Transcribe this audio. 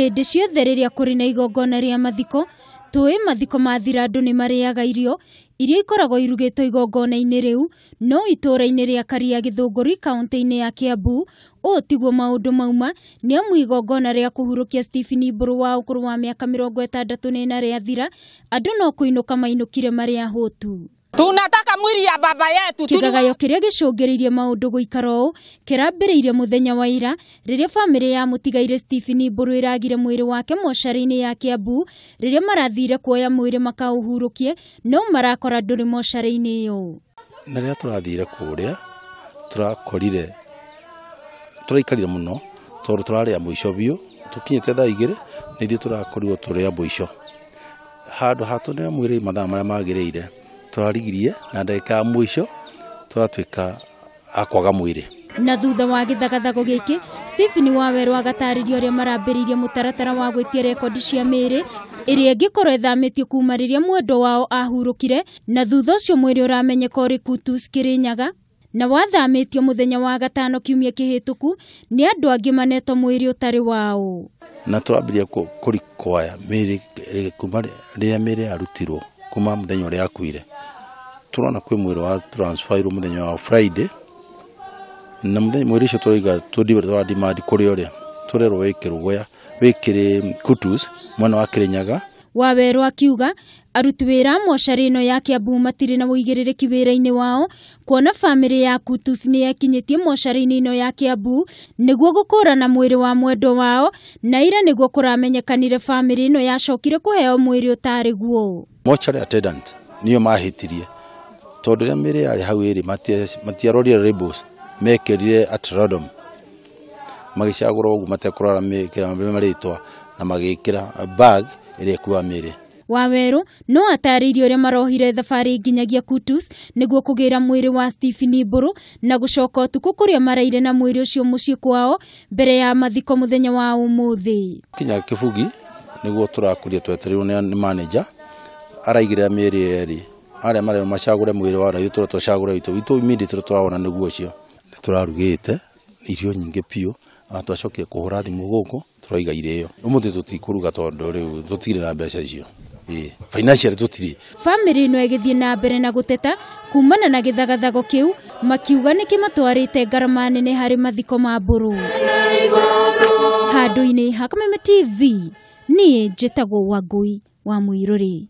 Hĩndĩ ciothe rĩrĩa kũrĩ na igongona rĩa mathiko, tũĩ mathiko mathira andũ nĩ marĩaga irio iria ikoragwo irugĩtwo igongona-inĩ rĩu, no itũũra-inĩ rĩa Karia Gĩthũngũri kaunti-inĩ ya Kiambu ũũ tiguo maũndũ mauma, nĩ amu igongona rĩa kũhurũkia Stephen Mbũrũ wa ũkũrũ wa mĩaka 64 rĩathira, andũ no kũinũka mainũkire marĩ ahũtu. Tunataka mwili ya baba yetu. Kĩgagayo kĩrĩa gĩcũngĩrĩirie maũndũ gũikara ũũ kĩrambĩrĩirie mũthenya wa ira rĩrĩa bamĩrĩ ya mũtigairĩ Stephen Mbũrũ ĩragire mwĩrĩ wake mocarĩ-inĩ ya Kiambu rĩrĩa marathire kuoya mwĩrĩ makaũhurũkie, no marakora ndũrĩ mocarĩ-inĩ ĩyo. Na rĩrĩa tũrathire kũrĩa tũrakorire tũraikarire mũno tondũ tũrarĩ a mũico biũ, tũkinyĩte thaa 2 nĩ ithuĩ tũrakorirwo tũrĩ a mũico. Handũ ha tũneo mwĩrĩ mathaa marĩa magĩrĩire tũrarigirie na ndagĩka ya mũico tũratuĩka a kwaga mwĩrĩ. Na thutha wa gĩthagathago gĩkĩ, Stephen Wawerũ agatarĩria ũrĩa marambĩrĩirie mũtaratara wa gwĩtia rekondi cia mĩĩrĩ ĩrĩa ĩngĩkorwo ĩthamĩtio kuma rĩrĩa mwendwa wao ahurũkire, na thutha ũcio mwĩrĩ ũramenyeka ũrĩ Kutus Kĩrĩnyaga na wathamĩtio mũthenya wa gatano kiumia kĩhĩtũku nĩ andũ angĩ manetwo mwĩrĩ ũtarĩ wao. Na tũrambĩrĩria kũrikwaya mĩĩrĩ kuma rĩrĩa mĩĩrĩ yarutirwo kuma mũthenya ũrĩa akuire. Turona kwĩ mwĩrĩ wa transferirwo mũthenya wa Friday na mũthenya mwĩrĩ ũcio tũraiga tũra demand kũrĩ ũrĩa tũrerwo wĩ Kĩrũgũya wĩ Kĩrĩ Kutus mwena wa Kĩrĩnyaga. Wawerũ akiuga aruti wĩra a mocarĩ ĩno ya Kiambu matirĩ na ũigĩrĩrĩki wĩra-inĩ wao kuona bamĩrĩ ya Kutus nĩ yekinyĩtie mocarĩ-inĩ ĩno ya Kiambu nĩguo gũkũrana mwĩrĩ wa mwendwa wao, na ira nĩguo kũramenyekanire bamĩrĩ ĩno yacokire kũheo mwĩrĩ ũtarĩ guo. Mortuary attendant nĩo mahĩtirie tondũ rĩrĩa mĩĩrĩ yarĩ hau ĩrĩ matiarorire labels, mekĩrire at random magĩcagũra ũguo matekũrora marĩtwa na magĩkĩra bag ĩrĩa ĩkuaga mĩĩrĩ. Wawerũ no atarĩirie ũrĩa marohire thabarĩ nginyagia Kutus nĩguo kũgĩra mwĩrĩ wa Stephen Mbũrũ na gũcoka ũtukũ kũrĩa maraire na mwĩrĩ ũcio mũciĩ kwao mbere ya mathiko mũthenya wa ũmũthĩ. Kinya Kĩbugi nĩguo tũrakũria twetereirwo nĩ manager araigĩrĩra mĩĩrĩ ĩrĩ arĩa marĩa macagũre mwĩrĩ wao na ithuĩ tũrĩa tũcagũre witũ immediately tũrona nĩguo ũcio. Nĩ tũrarugĩte irio nyingĩ biũ na twacokire kũhũra thimũ gũkũ tũraiga irio. Ũmũthĩ tũtikũruga tondũ rĩu tũtirĩ na mbeca icio. Financially tũtirĩ. Bamĩrĩ ĩno ĩgĩthiĩ na mbere na gũteta kumana na gĩthagathago kĩu makiuga nĩ kĩmatwarĩte ngarama nene harĩ mathiko ma Mbũrũ. Handũ-inĩ ha Kameme TV, niĩ njĩtagwo Wangũi wa Mũirũrĩ.